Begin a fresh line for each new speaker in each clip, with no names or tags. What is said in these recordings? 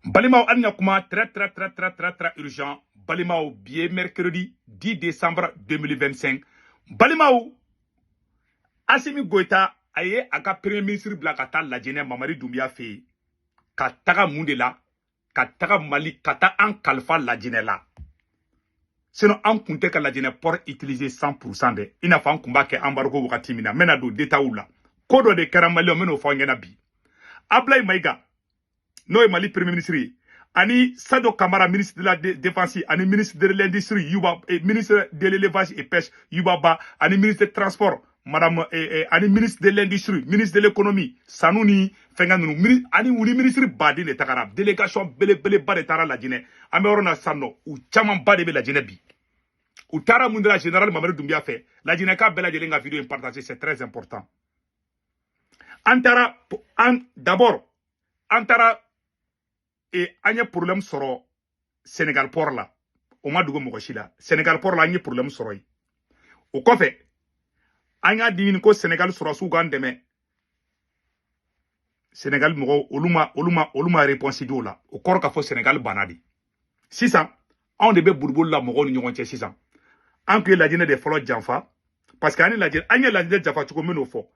Balimaw, an ka kuma très très très très très très urgent. Balimaw, bi ye mercredi 10 décembre 2025. Balimaw, Assimi Goïta a ye a ka premier ministre bila ka taa Lajinɛ Mamadi Doumbouya fɛ yen, ka taga mun de la? Ka taga Mali, ka taa an kalifa Lajinɛ la. Sinon an kun tɛ ka Lajinɛ port utiliser 100% dɛ, i n'a fɔ an kun b'a kɛ embargo wagati min na. N bɛna don détail la. Ko dɔ de kɛra Maliyɛnw, n bɛn'o fɔ aw ɲɛna bi. Ablaye Maïga, n'o ye Mali premier ministre ye, ani Sadio Kamara, ministre de la Défense, ani ministre de l'Industrie Yuba, ministre de l'Élevage et Pêche Yuba Ba, ani ministre des Transports madame, ani ministre de l'Industrie, ministre de l'Économie, sanu ni fɛnkɛ ninnu, ani wuli ministre baden de tagara. Délégation belebeleba de taara Lajinɛ. An bɛ yɔrɔ na sisan nɔ, u camanba de bɛ Lajinɛ bi. U taara mun de la général Mamadi Doumbouya fɛ? Lajinɛ ka bɛɛ lajɛlen ka vidéo in partager, c'est très important. An taara, an d'abord an taara e an ye problème sɔrɔ Sénégal port la. O ma dogo mɔgɔ si la. Sénégal port la, an ye problème sɔrɔ yen. O kɔfɛ, an y'a ɲini ko Sénégal sɔrɔsiw k'an dɛmɛ. Sénégal mɔgɔw, olu ma réponse di o la. O kɔrɔ k'a fɔ Sénégal banna de. Sisan anw de bɛ boliboli la mɔgɔw ni ɲɔgɔn cɛ. Sisan an tun ye Lajinɛ de fɔlɔ janfa, parce que an ni Lajinɛ, an ye Lajinɛ janfa cogo min, n'o fɔ.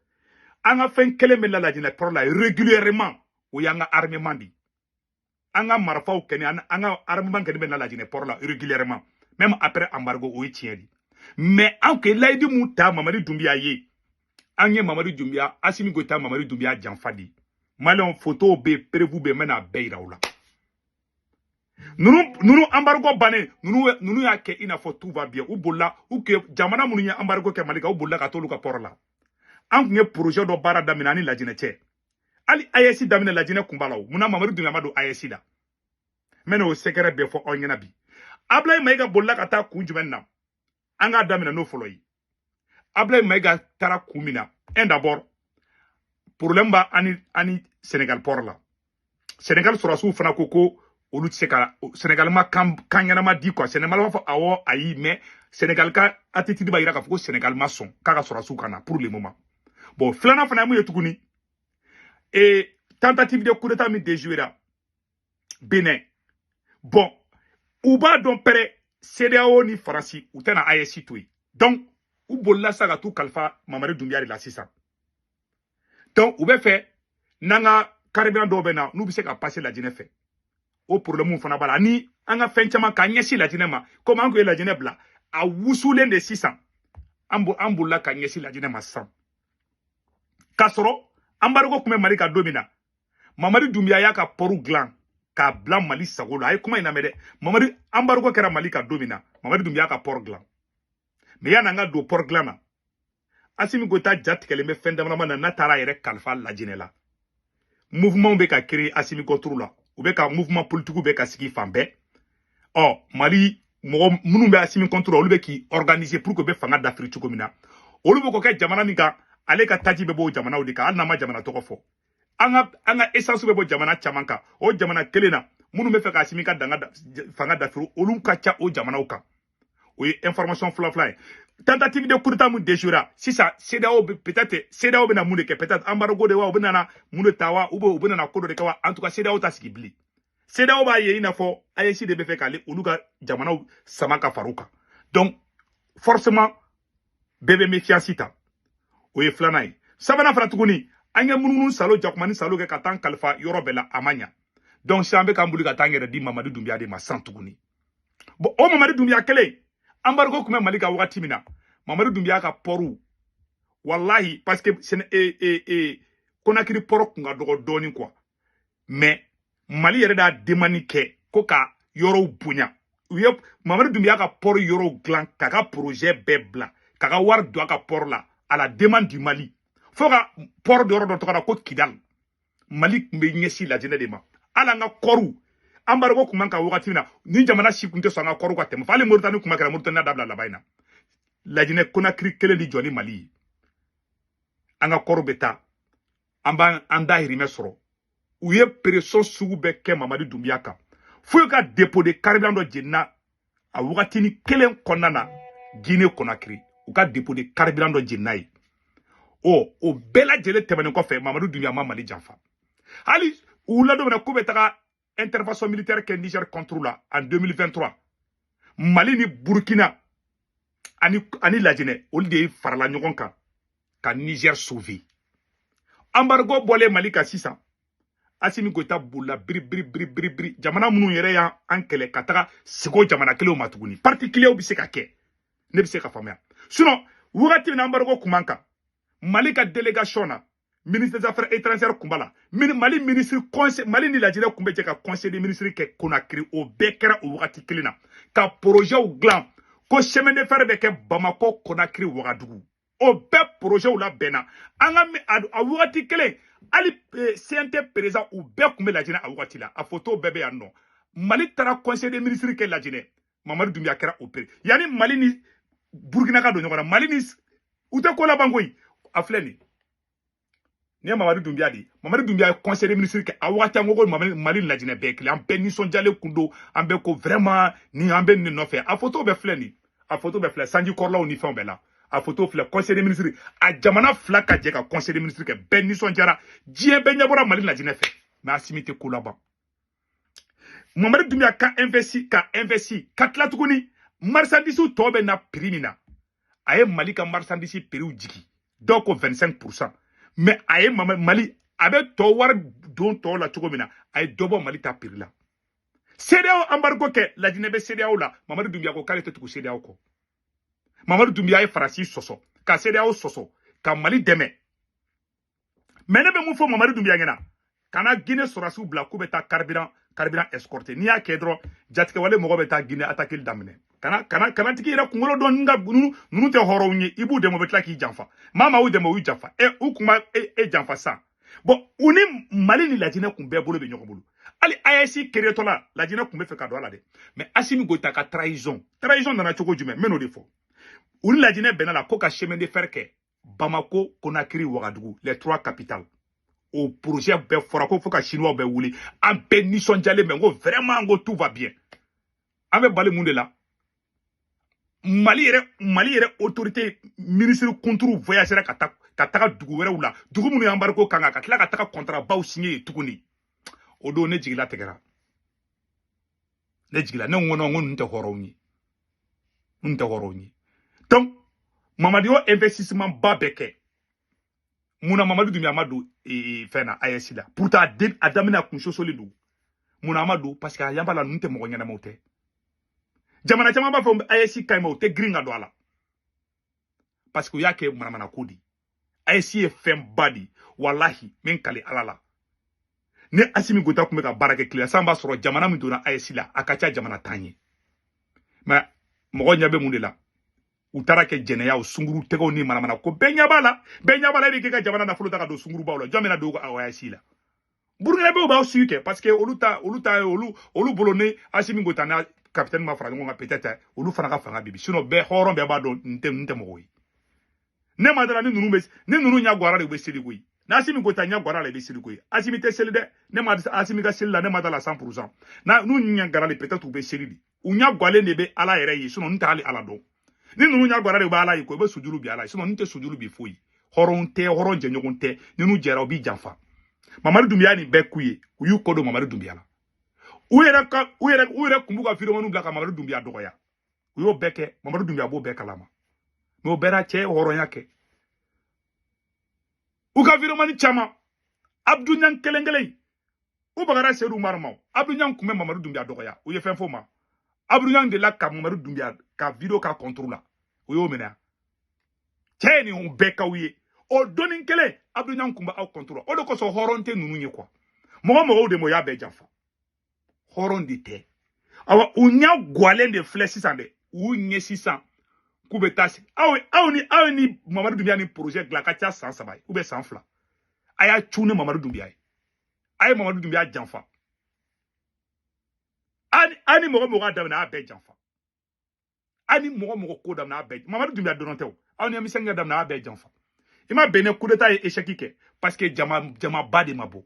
An ka fɛn kelen min la Lajinɛ port la régulièrement, o y'an ka armement de ye. An ka marifaw kɛni, an ka armement kɛni bɛ na Lajinɛ port la régulièrement, même après embargo. O ye tiɲɛ de. Mais an kun ye layidu mun ta Mamadi Doumbouya ye? An ye Mamadi Doumbouya, Assimi Goïta, Mamadi Doumbouya janfa de. Maliyɛnw, photo bɛ yen, preuve bɛ yen, n bɛna bɛɛ yira u la. Nunu embargo bannen, nunu y'a kɛ i n'a fɔ tout va bien. U bolila, u ke jamana minnu ye embargo kɛ Mali kan, u bolila ka t'olu ka port la. An kun ye projet dɔ baara daminɛ ani Lajinɛ cɛ. Hali AES daminɛ, Lajinɛ kun b'a la. O munna Mamadu Doumbouya ma don AES la? N bɛna o secret bɛɛ fɔ aw ɲɛna bi. Ablaye Mayiga bolila ka taa kun jumɛn na? An k'a daminɛ n'o fɔlɔ ye. Ablaye Mayiga taara kun min na, un, d'abord problème b'a ani Sénégal port la. Sénégal sɔrɔsiw fana ko olu tɛ se ka, Sénégal ma kan kan ɲɛnama di quoi. Sénégal b'a fɔ awɔ, ayi, mais Sénégal ka attitude b'a yira k'a fɔ ko Sénégal ma sɔn k'a ka sɔrɔsiw ka na pour le moment. Bon, filanan fana ye mun ye tuguni? Et tentative de coup d'état min déjouera Bénin. Bon, u b'a dɔn pɛrɛ CEDEAO ni Faransi, u tɛna AES to yen. Donc u bolila sa ka t'u kalifa Mamadi Doumbouya de la sisan. Donc u bɛ fɛ n'an ka carburant dɔw bɛ na, n'u bɛ se ka passer Lajinɛ fɛ. O problème fana b'a la, ani an ka fɛn caman k'an ɲɛsin Lajinɛ ma. Komi an kun ye Lajinɛ bila a wusulen de, sisan an bolila ka ɲɛsin Lajinɛ ma sisan. K'a sɔrɔ embargo tun bɛ Mali kan don min na, Mamadi Doumbouya y'a ka port dilan k'a bila Mali sago la. A ye kuma in lamɛn dɛ. Mamadi, embargo kɛra Mali kan don min na, Mamadi Doumbouya ka port dilan. Mais yanni an ka don port dilan na, Assimi Goïta ja tigɛlen bɛ fɛn dama dama na. N'a taara a yɛrɛ kalifa Lajinɛ la, mouvement bɛ ka créer Assimi contre la. U bɛ ka mouvement politique bɛ ka sigi fan bɛɛ. Ɔ Mali mɔgɔ minnu bɛ Assimi contre la, olu bɛ k'i organiser pour que u bɛ fanga dafiri cogo min na. Olu bɛ k'o kɛ jamana min kan, ale ka taji bɛ bɔ o jamanaw de kan. Hali n'an ma jamana tɔgɔ fɔ, an ka essence bɛ bɔ jamana caman kan. O jamana kelen na, minnu bɛ fɛ ka Assimi ka danga fanga dafiri, olu ka ca o jamanaw kan. O ye information fɔlɔ fɔlɔ ye. Tentative de coup d'état mun déjouera, sisan CEDEAO bɛ, peut-être CEDEAO bɛna mun de kɛ? Peut-être embargo de wa, u bɛna na mun de ta wa, ou bien u bɛna na ko dɔ de kɛ wa? En tout cas, CEDEAO ta sigi bilen. CEDEAO b'a ye i n'a fɔ AES de bɛ fɛ k'ale olu ka jamanaw sama ka far'u kan. Donc forcément bɛɛ bɛ méfiance ta. O ye filanan ye. Sabanan fana tuguni, an ye munumunu salo, jakumani salo kɛ ka taa an kalifa yɔrɔ bɛɛ la, a ma ɲa. Donc sisan an bɛ k'an boli ka taa an yɛrɛ di Mamadi Doumbouya de ma sisan tuguni. Bon, o Mamadi Doumbouya kelen, embargo tun bɛ Mali kan wagati min na, Mamadi Doumbouya ka port, wallahi, parce que sɛnɛ e e e Conakry port kun ka dɔgɔ dɔɔni quoi. Mais Mali yɛrɛ d'a demande kɛ ko ka yɔrɔw bonya. U ye Mamadi Doumbouya ka port yɔrɔw dilan, k'a ka projet bɛɛ bila, k'a ka wari don a ka port la à la demande du Mali, fo ka port yɔrɔ dɔ tɔgɔ la ko Kidal. Mali tun bɛ ɲɛsin Lajinɛ de ma. Hali an ka kɔriw, embargo kun man kan wagati min na, ni jamana si kun tɛ sɔn an ka kɔriw ka tɛmɛ. Fo hali Moritani kuma kɛra, Moritani dabila laban in na. Lajinɛ Conakry kelen de jɔ ni Mali ye, an ka kɔriw bɛ taa, an b'an an dahirimɛ sɔrɔ. U ye pression sugu bɛɛ kɛ Mamadi Doumbouya kan, fo ka dépôt de carburant dɔ jenina a wagatini kelen kɔnɔna na Guinée Conakry. U ka dépôt de carburant dɔ jenina ye. Ɔ o bɛɛ lajɛlen tɛmɛnen kɔfɛ, Mamadu Doumbouya ma Mali janfa. Hali u wulila don min na k'u bɛ taga intervention militaire kɛ Niger contre la en 2023, Mali ni Burkina ani Lajinɛ, olu de ye farala ɲɔgɔn kan ka Niger sauver. Embargo bɔlen Mali kan sisan, Assimi Goïta bolila biri biri biri biri biri. Jamana minnu yɛrɛ y'an kɛlɛ ka taga sego jamana kelenw ma tuguni, particulier bɛ se ka kɛ, ne bɛ se ka faamuya. Sinon wagati min na embargo kun b'an kan, Mali ka délégation na, ministre des Affaires étrangères kun b'a la, Mali ministre conseil, Mali ni Lajinɛ kun bɛ jɛ ka conseil des ministres kɛ Conakry. O bɛɛ kɛra o wagati kelen na ka projet dilan ko chemin de fer bɛ kɛ Bamako, Conakry, Ouagadougou. O bɛɛ projet labɛnna an ka a wagati kelen. Hali CNT président, u bɛɛ kun bɛ Lajinɛ a wagati la. A photo bɛɛ bɛ yan nɔ. Mali taara conseil des ministres kɛ Lajinɛ, Mamadu Doumbia kɛra o pere. Yanni Mali ni Burkina ka don ɲɔgɔn na, Mali ni u tɛ ko laban koyi. A filɛ nin ye Mamadu Doumbia de ye. Mamadu Doumbia ye conseil des ministres kɛ a wagati. An ko Mali ni Lajinɛ bɛɛ kelen, an bɛɛ nisɔndiyalen kun don, an bɛɛ ko vraiment ni an bɛ nin nɔfɛ. A photo bɛɛ filɛ nin, a photo bɛɛ filɛ, sanji kɔrɔlaw ni fɛnw bɛɛ la. A photo filɛ, conseil des ministres, a jamana fila ka jɛ ka conseil des ministres kɛ, bɛɛ nisɔndiyara, diɲɛ bɛɛ ɲɛbɔra Mali Lajinɛ fɛ. Mais Assimi tɛ ko laban. Mamadu Doumbia ka investi, ka investi, ka tila tuguni marchandise tɔ bɛ na prix min na, a ye Mali ka marchandise prix jigi, dɔw ko 25%. Mais a ye Mali a bɛ tɔ wari don tɔw la cogo min na, a ye dɔ bɔ Mali ta prix la. CEDEAO embargo kɛ, Lajinɛ bɛ CEDEAO la. Mamadu Doumbia ko k'ale tɛ tugu CEDEAO kɔ. Mamadu Doumbia ye Faransi sɔsɔ, ka CEDEAO sɔsɔ, ka Mali dɛmɛ. Mais ne bɛ mun fɔ Mamadu Doumbia ɲɛna? Kana Guinée sɔrɔdasiw bila k'u bɛ taa carburant escorter. N'i y'a kɛ dɔrɔn, jatigɛwale mɔgɔ bɛ taa Guinée attaquer daminɛ. Kana tigi yɛrɛ kunkolo dɔn nka ninnu tɛ hɔrɔnw ye. I b'u dɛmɛ, u bɛ tila k'i janfa. Maa maa y'u dɛmɛ, u y'u janfa. Ɛ, u kun ma e janfa sisan. Bon, u ni Mali ni Lajinɛ kun bɛɛ bolo bɛ ɲɔgɔn bolo. Hali AES créetɔ la, Lajinɛ kun bɛ fɛ ka don a la dɛ. Mais Assimi Goïta ka trahison nana cogo jumɛn? N bɛ n'o de fɔ. U ni Lajinɛ bɛnna la ko ka chemin de fer kɛ Bamako, Conakry, Ouagadougou, les trois capitales. O projet bɛɛ fɔra ko fo ka chinois bɛɛ wuli. An bɛɛ nisɔndiyalen bɛ, n ko vraiment, n ko tout va bien. An bɛ bali mun de la? Mali yɛrɛ autorité, ministre kunturu voyagera ka taa ka taga dugu wɛrɛw la, dugu minnu y'an embargo kan, ka tila ka taga contrat baw signé yen tuguni. O don ne jigila tigɛra, ne jigila ne ko non, n ko ninnu tɛ hɔrɔnw ye, ninnu tɛ hɔrɔnw ye. Donc Mamadu y'o investissement ba bɛɛ kɛ. Munna Mamadu Doumbia ma don fɛn na, AES la? Pourtant a daminɛ a kun sosolen don. Munna a ma don? Parce que a yan b'a la, ninnu tɛ mɔgɔ ɲɛnamaw tɛ. Jamana caman b'a fɔ AES ka ɲi, ma u tɛ girin ka don a la parce que u y'a kɛ manamana ko de. AES ye fɛnba de, walahi, n bɛ n kali Ala la. Ni Assimi Goïta tun bɛ ka baara kɛ tile la sisan, b'a sɔrɔ jamana min donna AES la, a ka ca jamana 10 ye. Mais mɔgɔ ɲɛ bɛ mun de la? U taara kɛ jɛnɛyaw, sunguru tɛgɛw ni manamana ko. Bɛɛ ɲɛ b'a la, bɛɛ ɲɛ b'a la. E bɛ k'i ka jamana nafolo ta ka don sungurubaw la, jɔn bɛna don AES la? Burukinabew b'aw sigi kɛ parce que olu ta olu bolo ni Assimi Goïta n'a capitaine ma fara ɲɔgɔn kan, peut-être olu fana ka fanga bibi. Sinon bɛɛ hɔrɔn bɛɛ b'a dɔn nin tɛ mɔgɔ ye. Ne ma dala ni ninnu bɛ, ni ninnu ɲɛ gwara de, u bɛ seli koyi. N'Assimi Goïta ɲɛ gwara la, i bɛ seli koyi. Assimi tɛ seli dɛ. Ne ma Assimi ka seli la, ne ma da la 100%. Na n'u ɲɛ gara de, peut-être u bɛ seli de. U ɲɛ gwalen de bɛ Ala yɛrɛ ye. Sinon n tɛ hali Ala dɔn. Ni ninnu ɲɛ gwara de, u bɛ Ala ye koyi, u bɛ sujuru bi Ala ye. Sinon n tɛ sujuru bi foyi. Hɔrɔn tɛ, hɔrɔn jɛɲɔgɔn tɛ. Ni n'u jɛra, u b'i janfa. Mamadu Doumbia nin bɛɛ k'u ye, u y'u kɔ don Mamadu Doumbia la. U yɛrɛ ka u yɛrɛ kun b'u ka vidéo bila ka Mamadu Doumbia dɔgɔya. U y'o bɛɛ kɛ, Mamadu Doumbia b'o bɛɛ kalama. Mais o bɛɛ n'a cɛ ye hɔrɔnya kɛ. U ka vidéo caman, Abdou Niang kelen kelen, u bagara Seydou Umaru ma. Abdou Niang kun bɛ Mamadu Doumbia dɔgɔya, u ye fɛn f'o ma. Abdou Niang de la ka Mamadu Doumbia ka vidéo ka contre la, u y'o minɛ. Cɛ ye nin bɛɛ k'aw ye o donni kelen, Abdou Niang kun bɛ aw contre la. O de kosɔn hɔrɔn tɛ ninnu ye quoi. Mɔgɔ mɔgɔw de ma, o y'a bɛɛ janfa. Hɔrɔn de tɛ. Awa, u ɲɛ gwalen de filɛ sisan dɛ. U ɲɛ sisan k'u bɛ taa aw ni Mamadu Doumbia ni projet dilan ka ca san 3 ye ou bien san 2. A y'a cu ni Mamadu Doumbia ye, a ye Mamadu Doumbia janfa. A ni mɔgɔ mɔgɔ y'a daminɛ, a y'a bɛɛ janfa. A ni mɔgɔ mɔgɔ ko daminɛ, a bɛɛ Mamadu Doumbia dɔrɔn tɛ o. Aw ni M5 ka daminɛ, a y'a bɛɛ janfa. I ma Benin coup d'état ye échec kɛ parce que jamaba de ma bɔ.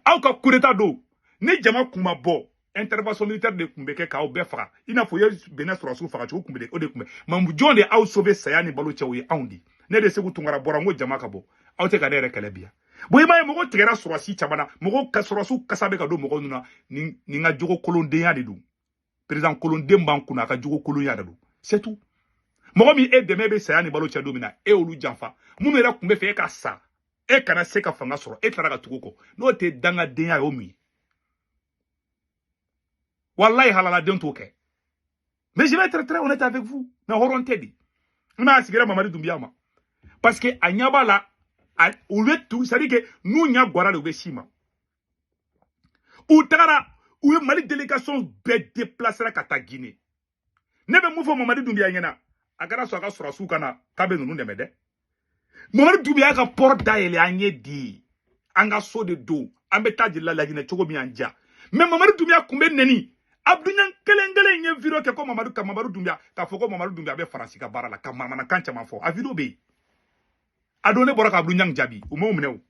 Aw ka coup d'état don, ni jama kun ma bɔ, intervention militaire de kun bɛ kɛ k'aw bɛɛ faga. I n'a fɔ u ye Benin sɔrɔdasiw faga cogo kun bɛ de, o de kun bɛ. Mais jɔn de aw sauver saya ni balo cɛ? O ye anw de. Ne de Segu Tunkara bɔra, n ko jama ka bɔ. Aw tɛ ka ne yɛrɛ kɛlɛ bi yan. Bon, i m'a ye mɔgɔw tigɛra sɔrɔsi caman na, mɔgɔw ka sɔrɔsiw kasa bɛ ka don mɔgɔw nun na. Nin ka jogo kolondenya de don. Président kolonden b'an kunna, a ka jogo kolonya de don, c'est tout. Mɔgɔ min e dɛmɛ bɛ saya ni balo cɛ don min na, e y'olu janfa. Minnu yɛrɛ tun bɛ fɛ e ka sa, e kana se ka fanga sɔrɔ, e tilara ka tugu kɔ. N'o tɛ dangadenya ye, o mun ye? Walayi, halaladen t'o kɛ. Mais je vais être très honnête avec vous, mais hɔrɔn tɛ de. N b'a sigira Mamadi Doumbouya ma parce que a ɲɛ b'a la, u bɛ tu, c'est à dire que n'u ɲɛ gwara de, u bɛ s'i ma. U tagara, u ye Mali délégation bɛɛ déplacera ka taa Guinée. Ne bɛ mun fɔ Mamadi Doumbouya ɲɛna? A kana sɔn a ka sɔrɔsiw ka na k'a bɛ ninnu dɛmɛ dɛ. Mamadi Doumbouya ka port dayɛlɛ an ye di, an ka so de don, an bɛ taa jeli la Laginɛ cogo min an ja. Mais Mamadi Doumbouya kun bɛ nɛni. Abdou Niang kelen kelen ye vidéo kɛ ko Mamadu ka Mamadu Doumbouya, k'a fɔ ko Mamadu Doumbouya bɛ Faransi ka baara la, ka manamanakan caman fɔ. A vidéo bɛ yen. A don ne bɔra ka Abdou Niang jaabi, u m'o minɛ o,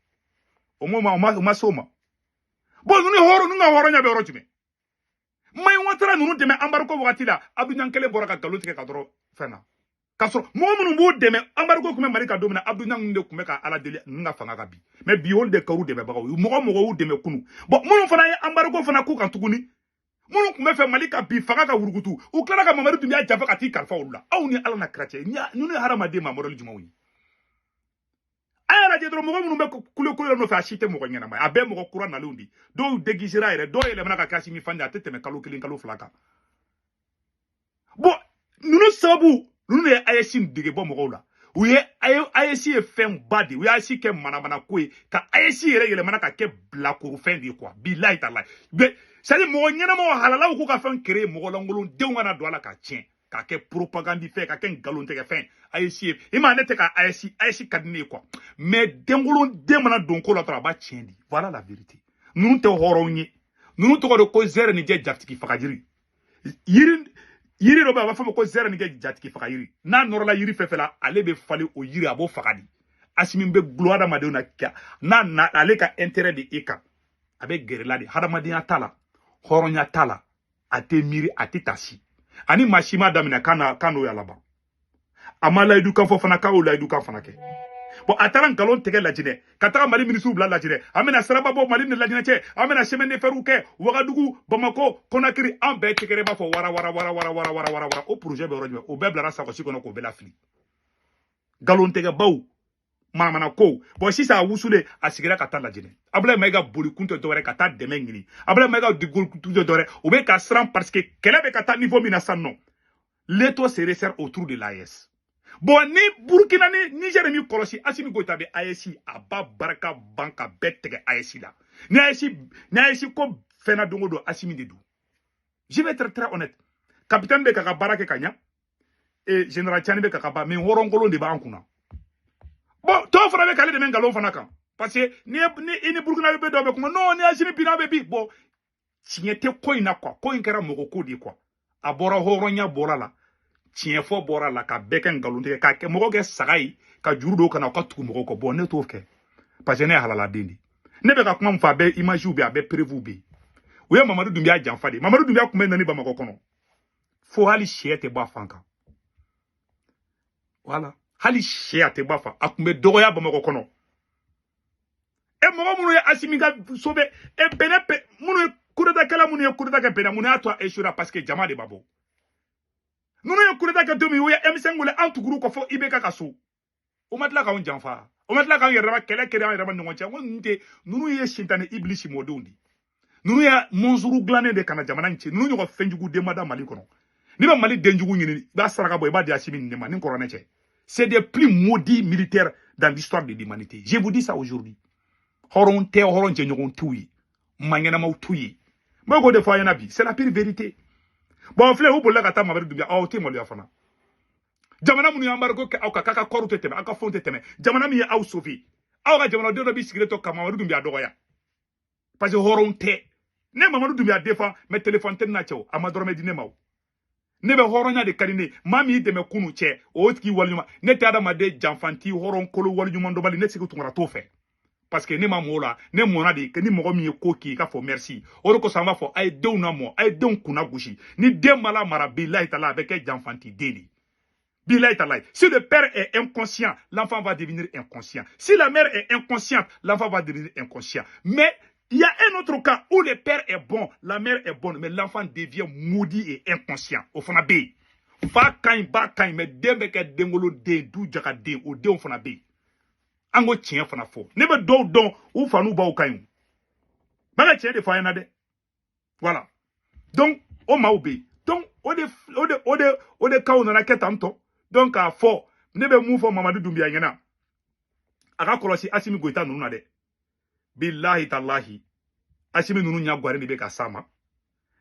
o m'o ma, u ma se o ma. Bon, ninnu ye hɔrɔn, ninnu ka hɔrɔnya bɛ yɔrɔ jumɛn? Mayi Watara ninnu dɛmɛ embargo wagati la, Abdou Niang kelen bɔra ka nkalon tigɛ ka dɔrɔn fɛn na. K'a sɔrɔ mɔgɔ minnu b'u dɛmɛ, embargo tun bɛ Mali ka don min na, Abdou Niang de tun bɛ ka Ala deli ninnu ka fanga ka bi. Mais bi, olu de kɛr'u dɛmɛbagaw ye. Mɔgɔ mɔgɔ y'u dɛmɛ kunun, bon, minnu fana ye embargo fana k'u kan tuguni, minnu tun bɛ fɛ Mali ka bi fanga ka wurukutu, u tilara ka Mamadu Doumbouya janfa ka t'i kalifa olu la. Aw ni Ala na kira cɛ, ninnu ye hadamaden ma modèle jumɛnw ye? A y'a lajɛ dɔrɔn, mɔgɔ minnu bɛ kule kule nɔfɛ, a si tɛ mɔgɔ ɲɛnama ye. A bɛɛ mɔgɔ kura nalenw de. Dɔw déguisera yɛrɛ, dɔw yɛlɛmana ka kɛ Asimi fan de, a tɛ tɛmɛ kalo kelen kalo fila kan. Bon, ninnu sababu, ninnu de ye AES dege bɔ mɔgɔw la. U ye AES ye fɛnba de ye, u ye AES kɛ manamana ko ye, ka AES yɛrɛ yɛlɛmana ka kɛ bilakorofɛn de ye quoi. Bilayi talayi, c'est à dire mɔgɔ ɲɛnamaw halalaw k'u ka fɛn créer, mɔgɔ lankolon denw kana don a la ka tiɲɛ, k'a kɛ propagande fɛn, ka kɛ nkalon tigɛ fɛn. AES ye, i ma ne tɛ ka AES, AES ka di ne ye quoi, mais denkolon den mana don ko la dɔrɔn, a b'a tiɲɛ di. Voilà la vérité. Ninnu tɛ hɔrɔnw ye. Ninnu tɔgɔ de ko zɛrɛ ni jɛ jatigi fagajiri. Yiri dɔ bɛ yen, a b'a fɔ ma ko zɛrɛ ni kɛ jatigi faga yiri. N'a nɔrɔla yiri fɛn fɛn la, ale bɛ falen o yiri, a b'o faga de. Asimi bɛ gulon hadamadenw na n'a na ale ka intérêt de e kan, a bɛ gɛrɛ la de. Hadamadenya t'a la, hɔrɔnya t'a la, a tɛ miiri, a tɛ tasi. Ani maa si m'a daminɛ k'a na k'a n'o y'a laban. A ma layidu kan fɔ fana k'a y'o layidu kan fana kɛ. Bon, a taara nkalon tigɛ Lajinɛ, ka taga Mali minisiriw bila Lajinɛ. An bɛna siraba bɔ Mali ni Lajinɛ cɛ, an bɛna chemin de ferw kɛ Wagadugu, Bamako, Conakry. An bɛɛ tɛgɛrɛ b'a fɔ wara wara wara wara wara wara wara wara. O projet bɛ yɔrɔ jumɛn? O bɛɛ bilara sakɔsi kɔnɔ k'o bɛɛ lafili. Nkalon tigɛbaw, manamana ko. Bon, sisan a wusulen, a sigira ka taa Lajinɛ. Abulayi Mayiga boli kun tɛ dɔwɛrɛ ka taa dɛmɛ ɲini. Abulayi Mayiga boli kun tɛ dɔwɛrɛ, u bɛ ka siran parce que kɛlɛ bɛ ka taa niveau min na sisan nɔ, l'étau se resserre autour de l'AES. Bon, ni Burkina ni Niger min kɔlɔsi, Asimi Goïta bɛ AES a ba barika ban ka bɛɛ tigɛ AES la. Ni AES ko fɛnna don o don, Asimi de don. Je vais être très honnête, capitaine bɛ ka baara kɛ ka ɲa et général Tiani bɛ ka ba, mais hɔrɔnkolon de b'an kunna. Bon, tɔw fana bɛ k'ale dɛmɛ nkalon fana kan parce que ni i ni Burkina bɛ dɔw bɛ kuma non, ni Asimi binna bɛ bi. Bon, tiɲɛ tɛ ko in na quoi. Ko in kɛra mɔgɔ ko de ye quoi. A bɔra, hɔrɔnya bɔra la, tiɲɛ fɔ bɔra la, ka bɛɛ kɛ nkalon tigɛ, k'a kɛ mɔgɔ kɛ saga ye, ka juru don ka na u ka tugu mɔgɔw kɔ. Bon, ne t'o kɛ parce que ne ye halaladen de. Ne bɛ ka kuma min fɔ, a bɛɛ image bɛ yen, a bɛɛ preuve bɛ yen. U ye Mamadu Dunbiya janfa de. Mamadu Dunbiya tun bɛ nani Bamakɔ kɔnɔ fo hali sɛ tɛ bɔ a fan kan. Voilà, hali sɛ a tɛ bɔ a fan, a tun bɛ dɔgɔya Bamakɔ kɔnɔ. E mɔgɔ minnu ye Asimi ka so bɛ e bɛnɛ pɛ, minnu ye coup d'état kɛla, minnu ye coup d'état kɛ bɛnɛ, mun y'a to a échoué? Parce que jama de b'a bɔ. Ninnu ye coup d'état kɛ don min, u ye M5 wele, an tugur'u kɔ fo IBK ka so. O ma tila k'anw janfa, o ma tila k'an yɛrɛ dama kɛlɛ kɛlɛ an yɛrɛ ma ɲɔgɔn cɛ. N ko ninnu tɛ, ninnu ye sitani ibilisi mɔdenw de. Ninnu ye monstre dilannen de ka na jamana in ci. Ninnu ɲɔgɔn fɛnjugu den ma da Mali kɔnɔ. N'i bɛ Mali denjugu ɲini, i b'a saraka bɔ, i b'a di Asimi nin de ma ni kɔrɔnɛ cɛ. C'est des plus maudits militaires dans l'histoire de l'humanité, je vous dis ça aujourd'hui. Hɔrɔn tɛ, hɔrɔn jɛɲɔgɔn t'u ye, maa ɲɛnamaw t'u ye. N bɛ k'o de fɔ a ɲɛna bi, c'est la pire vérité. Bon, filɛ, u bolila ka taa Mamadu Dunbiya. Aw tɛ maloya fana? Jamana minnu ye embargo kɛ aw kan, k'a ka kɔriw tɛ tɛmɛ, aw ka fɛnw tɛ tɛmɛ, jamana min ye aw sauver, aw ka jamanaden dɔ b'i sigilen to ka Mamadu Dunbiya dɔgɔya parce que hɔrɔn tɛ. Ne Mamadu Dunbiya défend, mais téléphone tɛ ne na cɛ o, a ma dɔrɔmɛ di ne ma o. Ne bɛ hɔrɔnya de ka di ne ye. Maa min y'i dɛmɛ kunu cɛ, o tigi waleɲuman. Ne tɛ adamaden janfanti, hɔrɔn kolo waleɲuman dɔnbali, ne sigi tunkara t'o fɛ parce que ne ma mɔ o la. Ne mɔnna de ni mɔgɔ min ye ko k'i ka fɔ merci. O de kosɔn an b'a fɔ a ye denw lamɔ, a ye denw kunna gosi. Ni den ma lamara, bilahi taala, a bɛ kɛ janfanti den de. Bilahi talahi. Si le père est inconscient, l'enfant va devenir inconscient. Si la mère est inconsciente, l'enfant va devenir inconscient. Mais il y a un autre cas où le père est bon, la mère est bonne, mais l'enfant devient maudit et inconscient. O fana bɛ yen. Fa ka ɲi, ba ka ɲi, mais den bɛ kɛ denkolo den, du jaga den, o denw fana bɛ yen. An ko tiɲɛ fana fɔ. Ne bɛ dɔw dɔn, u fa n'u baw ka ɲi. N bɛ ka tiɲɛ de fɔ a ɲɛna dɛ. Voilà. Donc, o maaw bɛ yen. Donc, o de kaw nana kɛ tan tɔ. Donc, k'a fɔ, ne bɛ mun fɔ Mamadu Dunbiya ɲɛna? A ka kɔlɔsi Asimi Goyita ninnu na dɛ. Bilahi talahi. Asimi ninnu ɲɛ guwaren de bɛ ka s'a ma.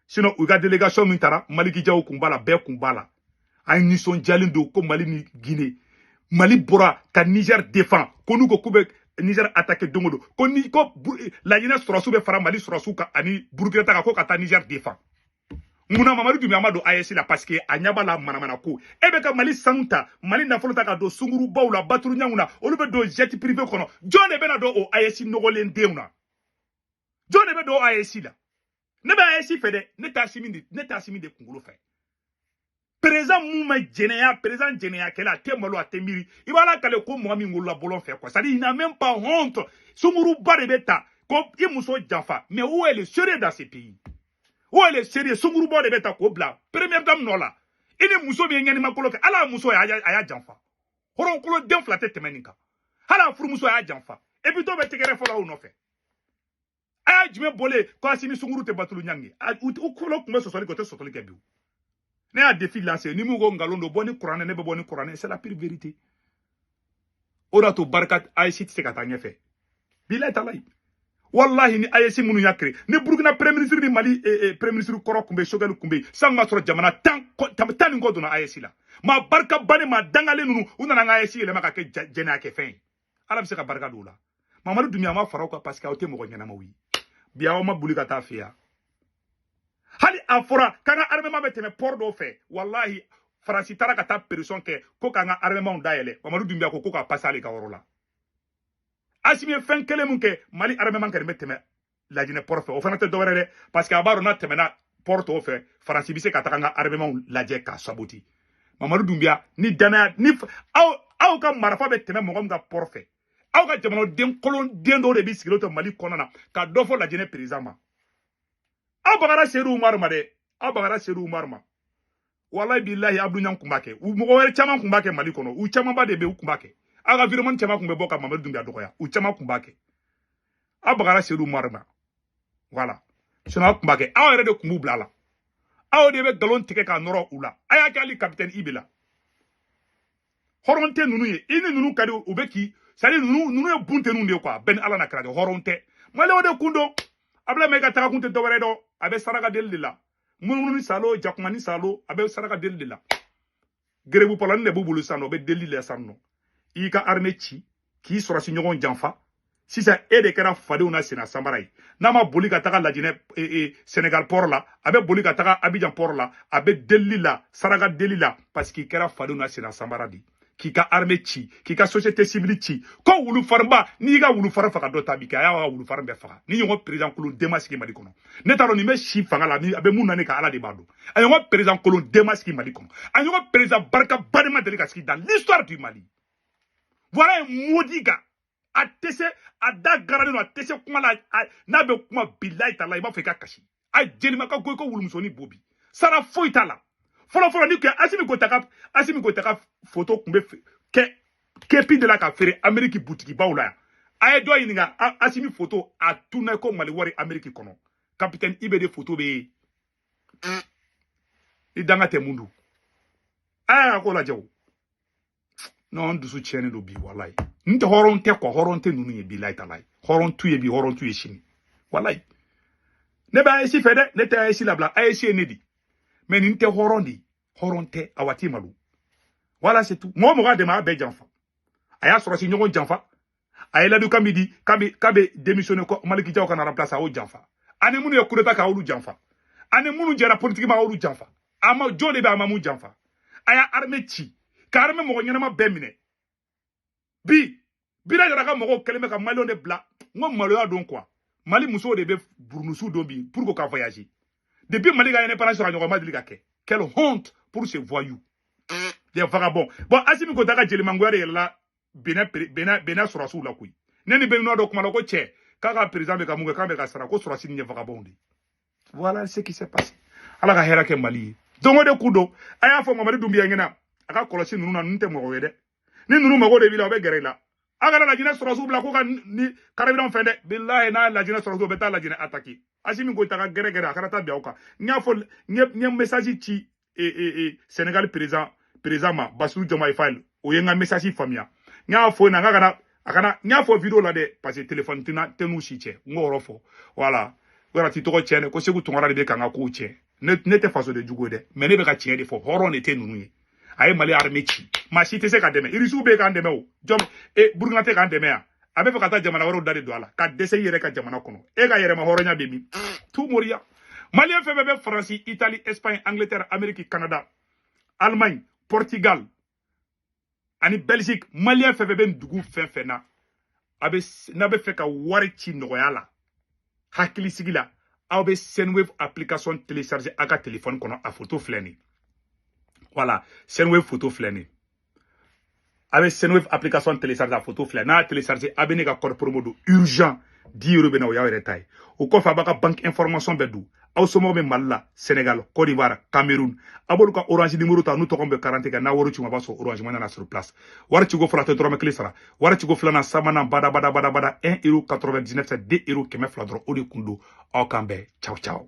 Sinon, u ka délégation min taara, Maliki Jaw kun b'a la, bɛɛ kun b'a la. An nisɔndiyalen don ko Mali ni Guinée. Mali bɔra ka Niger défend. Ko n'u ko k'u bɛ Niger attaquer don o don. Ko ni ko Laginɛ sɔrɔsiw bɛ fara Mali sɔrɔsiw kan ani Burukina ta kan ko ka taa Niger défend. Munna Mamadu Dunbiya ma don AES la? Parce que a ɲɛ b'a la manamana ko. E bɛ ka Mali sanu ta, Mali nafolo ta ka don sungurubaw la, baturu ɲanw na, olu bɛ don jet privé kɔnɔ. Jɔn de bɛna don o AES nɔgɔlen denw na? Jɔn de bɛ don AES la? Ne bɛ AES fɛ dɛ, ne tɛ Asimi de kunkolo fɛ. Président mun ma jɛnɛya, président jɛnɛyakɛla, a tɛ malo, a tɛ miiri. I b'a lakale ko mɔgɔ min wolola bɔlɔn fɛ quoi. C'est-à-dire il n'a même pas honte. Sunguruba de bɛ ta ko i muso janfa. Mais où est le sérieux dans ce pays? Où est le sérieux? Sunguruba de bɛ ta k'o bila première dame nɔ la. I ni muso min ye ɲɛnimakolo kɛ, ala muso a y'a janfa. Hɔrɔnkolo den fila tɛ tɛmɛ nin kan. Hali a furumuso a y'a janfa. Et puis dɔw bɛ tɛgɛrɛ fɔlɔ aw nɔfɛ. A y'a jumɛn bɔlen ko Asimi sunkuru tɛ batulu ɲangi. U kulo tun bɛ sɔsɔli kɛ, o tɛ sɔsɔli kɛ bi. Ne y'a défi lancé, ni mun ko nkalon don, bɔ ni kuranɛ, ne bɛ bɔ ni kuranɛ, c'est la pure vérité. O de y'a to barika AES tɛ se ka taa ɲɛfɛ. Bilahi talahi. Wallahi ni AES minnu y'a créé, ni Burukina premier ministre ni Mali premier ministre kɔrɔ kun bɛ, Choguel kun bɛ yen, san b'a sɔrɔ jamana 10 ni kɔ donna AES la. Maa barika bannen, maa dangalen ninnu, u nana an ka AES yɛlɛma ka kɛ jɛnɛya kɛ fɛn ye. Ala bɛ se ka barika don o la. Mamadu Dunbiya ma fara aw kan parce que aw tɛ mɔgɔ ɲɛnamaw ye. Bi aw ma boli ka taa fɛ yan. Hali a fɔra k'an ka armement bɛ tɛmɛ port dɔw fɛ, wallahi Faransi taara ka taa pression kɛ ko k'an ka armement dayɛlɛ. Mamadu Dunbiya ko k'a passer ale ka yɔrɔ la. Asimi ye fɛn kelen mun kɛ, Mali armement kɛlen bɛ tɛmɛ Lajinɛ port fɛ, o fana tɛ dɔwɛrɛ dɛ, parce que a b'a dɔn n'a tɛmɛna port tɔw fɛ, Faransi bɛ se ka taga an ka armement lajɛ k'a saboter. Mamadu Dunbiya ni danaya ni aw ka marifa bɛ tɛmɛ mɔgɔ min ka port fɛ, aw ka jamanaden kolon den dɔw de bɛ sigilen to Mali kɔnɔ na ka dɔ fɔ Lajinɛ président ma. Aw bagara Seydou Umaru ma dɛ, aw bagara Seydou Umaru ma. Walahi bilahi Abdou Niang kun b'a kɛ, u mɔgɔ wɛrɛ caman kun b'a kɛ Mali kɔnɔ, u camanba de bɛ u kun b'a kɛ. Aw ka virement caman kun bɛ bɔ ka Mamadu Dunbiya dɔgɔya, u caman kun b'a kɛ. Aw bagara Seydou Umaru ma. Voilà. Sinon aw kun b'a kɛ, aw yɛrɛ de kun b'u bila la. Aw de bɛ nkalon tigɛ k'a nɔrɔ u la. A y'a kɛ hali capitaine Ibe la. Hɔrɔn tɛ ninnu ye, i ni ninnu ka di u bɛ k'i, c'est à dire ninnu ye bunteninw de ye quoi, bɛɛ ni Ala na kira cɛ, hɔrɔn tɛ. Maliyɛnw de kun don. Abulaye Mayiga taga kun tɛ dɔwɛrɛ dɔn, a bɛ saraka deli de la. Munumunu ni salo, jakuma ni salo, a bɛ saraka deli de la. Gerebu pɔlɔni de b'u bolo sisan nɔ, o bɛ deli de la sisan nɔ. I ka armée ci, k'i sɔrɔsi ɲɔgɔn janfa. Sisan e de kɛra fadenw na senna samara ye. N'a ma boli ka taga Lajinɛ Sénégal port la, a bɛ boli ka taga Abidjan port la, a bɛ delili la, saraka deli la, parce que i kɛra fadenw na senna samara de. K'i ka armée ci, k'i ka société civile ci, ko wulufarinba, n'i ka wulufarin faga dɔ ta bi kɛ, a y'a ka wulufarin bɛɛ faga. Ni ɲɔgɔn président kolon den ma sigi Mali kɔnɔ. Ne t'a dɔn nin bɛ si fanga la, a bɛ mun na ne ka Ala de b'a dɔn. A ɲɔgɔn président kolon den ma sigi Mali kɔnɔ. A ɲɔgɔn président barika baden ma deli ka sigi dans l'histoire du Mali. Voilà un maudit gars. A tɛ se, a da garalen don, a tɛ se kuma la, n'a bɛ kuma bilayi ta la, i b'a fɔ i ka kasi. A jelima ka go i ko wulumusonin bo bi. Sara foyi t'a la. Fɔlɔ fɔlɔ ni kɛ Asimi Goyita ka photo kun bɛ kɛ képi de la ka feere Amérique butigibaw la yan. A ye dɔ ɲininka, Asimi photo a tunna ko Mali wari Amérique kɔnɔ. Capitaine Ibe de photo bɛ yen. I danga tɛ mun don. A y'a ko lajɛ o. Non, n dusu tiɲɛnen don bi walayi. N tɛ hɔrɔn tɛ quoi, hɔrɔn tɛ ninnu ye bilayi talayi. Hɔrɔn t'u ye bi, hɔrɔn t'u ye sini. Walayi. Ne bɛ AES fɛ dɛ, ne tɛ AES labila, AES ye ne di. Mais nin tɛ hɔrɔn de ye. Hɔrɔn tɛ, a waati malo. Voilà, c'est tout. Mɔgɔ mɔgɔ y'a dɛmɛ, a y'a bɛɛ janfa. A y'a sɔrɔsi ɲɔgɔn janfa. A ye ladu kan min di k'a bɛ démissionner ko Maliki Jaw kana remplacer, a y'o janfa. Ani minnu ye coup d'état kɛ, a y'olu janfa. Ani minnu jɛra politique ma, a y'olu janfa. A ma jɔn de bɛ a ma mun janfa. A y'a armée ci, ka armée mɔgɔ ɲɛnama bɛɛ minɛ. Bi, Bira yɛrɛ ka mɔgɔw kɛlen bɛ ka maliyɛnw de bila. N ko maloya don quoi. Mali musow de bɛ burunusu don bi pour que ka voyager. Depuis Mali ka indépendance sɔrɔ, a ɲɔgɔn ma deli ka kɛ. Quelle honte pour ces voyous. Des vagabonds. Bon, Assimi Goïta ka jelimangoya de yɛlɛla Benin sɔrɔsiw la koyi. Ne ni Béninois dɔ kumana ko cɛ k'a ka président bɛ ka mun kɛ, k'a bɛ ka sara ko sɔrɔsi ni ye vagabond de. Voilà ce qui s'est passé. Ala ka hɛrɛ kɛ Mali ye. Don o de ku don. A y'a fɔ Mamadi Doumbouya ɲɛna a ka kɔlɔsi ninnu na, ninnu tɛ mɔgɔ ye dɛ. Ni ninnu mago de b'i la, o bɛ gɛrɛ i la. A kana Lajinɛ sɔrɔsiw bila ko ka ni carburant fɛn dɛ. Bilahi, n'a ye Lajinɛ sɔrɔsiw, bɛ taa Lajinɛ attaquer. Assimi Goïta ka gɛrɛ gɛrɛ, a kana taa bin aw kan. N y'a fɔ, n ye message ci Sénégal président ma, Bassirou Diomaye Faye, o ye n ka message faamuya. N y'a fɔ ɲɛna n k'a kana a kana, n y'a fɔ vidéo la dɛ, parce que téléphone tɛna tɛ n'u si cɛ. N k'o yɔrɔ fɔ. Voilà. O yɛrɛ t'i tɔgɔ tiɲɛ dɛ, ko Sékou Tounkara de bɛ k'an ka kow tiɲɛ. Ne tɛ fasoden jugu ye dɛ, mais ne bɛ ka tiɲɛ de fɔ. Hɔrɔn de tɛ ninnu ye. A ye Mali armée ci, maa si tɛ se ka dɛmɛ. Irisiw bɛ k'an dɛmɛ o jɔn e Burukina tɛ k'an dɛmɛ yan. A bɛ fɛ ka taa jamana wɛrɛw da de don a la ka dɛsɛ i yɛrɛ ka jamana kɔnɔ. E ka yɛrɛma hɔrɔnya bɛ min? Tu moriya. Malien fɛn fɛn bɛ Faransi, Italie, Espagne, Angleterre, Amérique, Canada, Allemagne, Portugal ani Belgique, malien fɛn fɛn bɛ nin dugu fɛn fɛn na, a bɛ n'a bɛ fɛ ka wari ci nɔgɔya la, hakilisigi la, aw bɛ Sendwave application télécharger aw ka téléphone kɔnɔ. A photo filɛ nin ye. Voilà, Sendwave photo filɛ nin ye. A bɛ Sendwave application télécharger, a photo filɛ. N'a y'a télécharger, a bɛ ne ka code promo don urgent 10 euros bɛ na, o y'aw yɛrɛ ta ye. O kɔfɛ, a b'a ka banque information bɛɛ don. Aw somɔgɔw bɛ Mali la, Sénégal, Côte d'Ivoire, Cameroun, a b'olu ka Orange numéro ta, n'u tɔgɔ bɛ 40 kan. N'a wari ci ma, a b'a sɔrɔ Orange Money na sur place. Wari ciko fɔlɔ, a tɛ dɔrɔmɛ kelen sara. Wari ciko filanan, sabanan, bada bada bada bada, 1 euro 99, c'est 2 euros 200 dɔrɔn. O de kun don. Aw kan bɛn. Ciao ciao.